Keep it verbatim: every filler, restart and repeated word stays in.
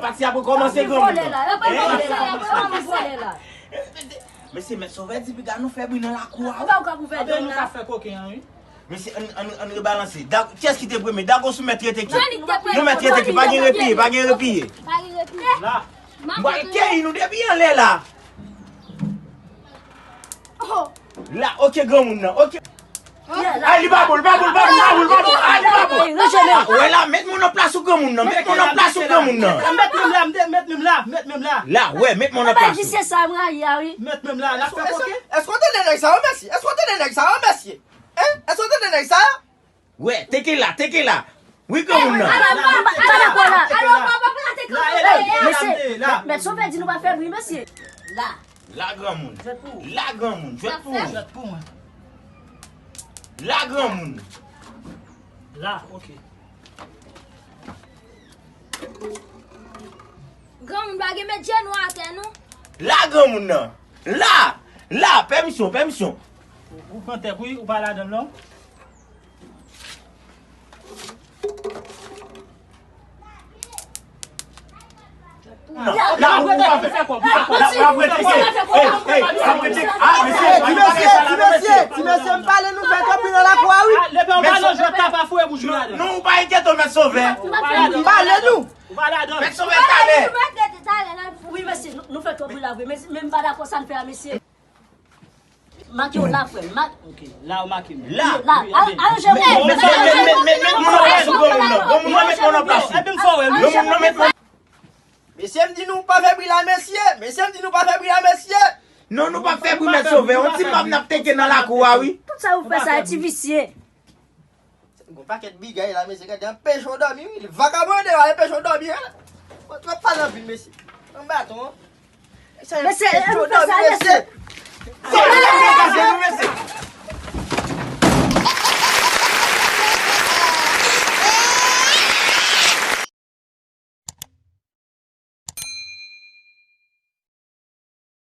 Pati ap rekòmanse granmoun nan. Mesye, mèt Sovè di piga nou fè bri nan lakou a. Ou pa ka pou fè. Anben, nou ka fè koken an, wi. Mesye, ann, ann, ann rebalanse. Kiyès ki te premye? Dago sou mèt rete ki? Nou mèt rete ki? Pa gen repiye, pa gen repiye. La. Mwen keyi nou depi anlè la. La, oke granmoun nan, oke. Ay, li pa bon, li pa bon, li pa bon, li pa bon, li pa bon. Ay, li pa bon. Wè la, met mwen nan plas ou granmoun nan, met mwen nan plas ou granmoun nan. Met menm la, met menm la, met menm la. La, wè, met mwen nan plas ou. Mesye, sa m rayi a, wi. Met menm la, la fè koke. Èske w tande nèg sa yo, mesye? Èske w tande nèg sa yo, mesye? Hein? Èske w tande nèg sa yo? Wè, teke la, teke la. Wi, granmoun nan. Mesye, mèt Sovè di nou pa fè bri, mesye. La. La, granmoun. La, granmoun. Jwèt pou ou. Jwèt pou mwen. La, granmoun. La, oke. Granmoun pa gen met jenou atè, non. La, granmoun nan. La. La, pèmisyon, pèmisyon. Ou pran tèk, wi, ou pa ladan l, non. Non, la, ou pa fè. La, ou pa fè. Ey, ey, ou pa fè. Ah, mesye, ti mesye, ti mesye, ti mesye, m pale nou fè kanpe nan lakou a, wi. Lepè ou pa nan jwèt la, pa foure bouch ou ladan. Non, ou pa enkyete w, mèt Sovè. M pale nou. Ou pa ladan. Mèt Sovè talè. Wi, mesye, nou, nou fè twòp bri la vre, men, men m pa dakò sa n fè a, mesye. Make w la, frè m. Ma- Ok, la ou make m. La. La, al- al jwe wòl. Met, met, met, met, met moun nan plas ou, granmoun nan. Granmoun nan, met moun nan plas ou. Epi m fò wè l, wi. Granmoun nan, met moun. Mesye, m di nou pa fè bri la, mesye. Mesye, m di nou pa fè bri la, mesye. Non, nou p ap fè bri, mèt Sovè. Yon ti pam n ap teke nan lakou a, wi. Tout sa ou fè sa, ti visye. Gon pakèt bigay la, mesye, gade, anpeche w dòmi, wi. Li vakabonde, w al anpeche w dòmi, wi. Mwen twò pale anpil, mesye. Yon baton, wi. Mesye, anpeche w dòmi, mesye. Mesye,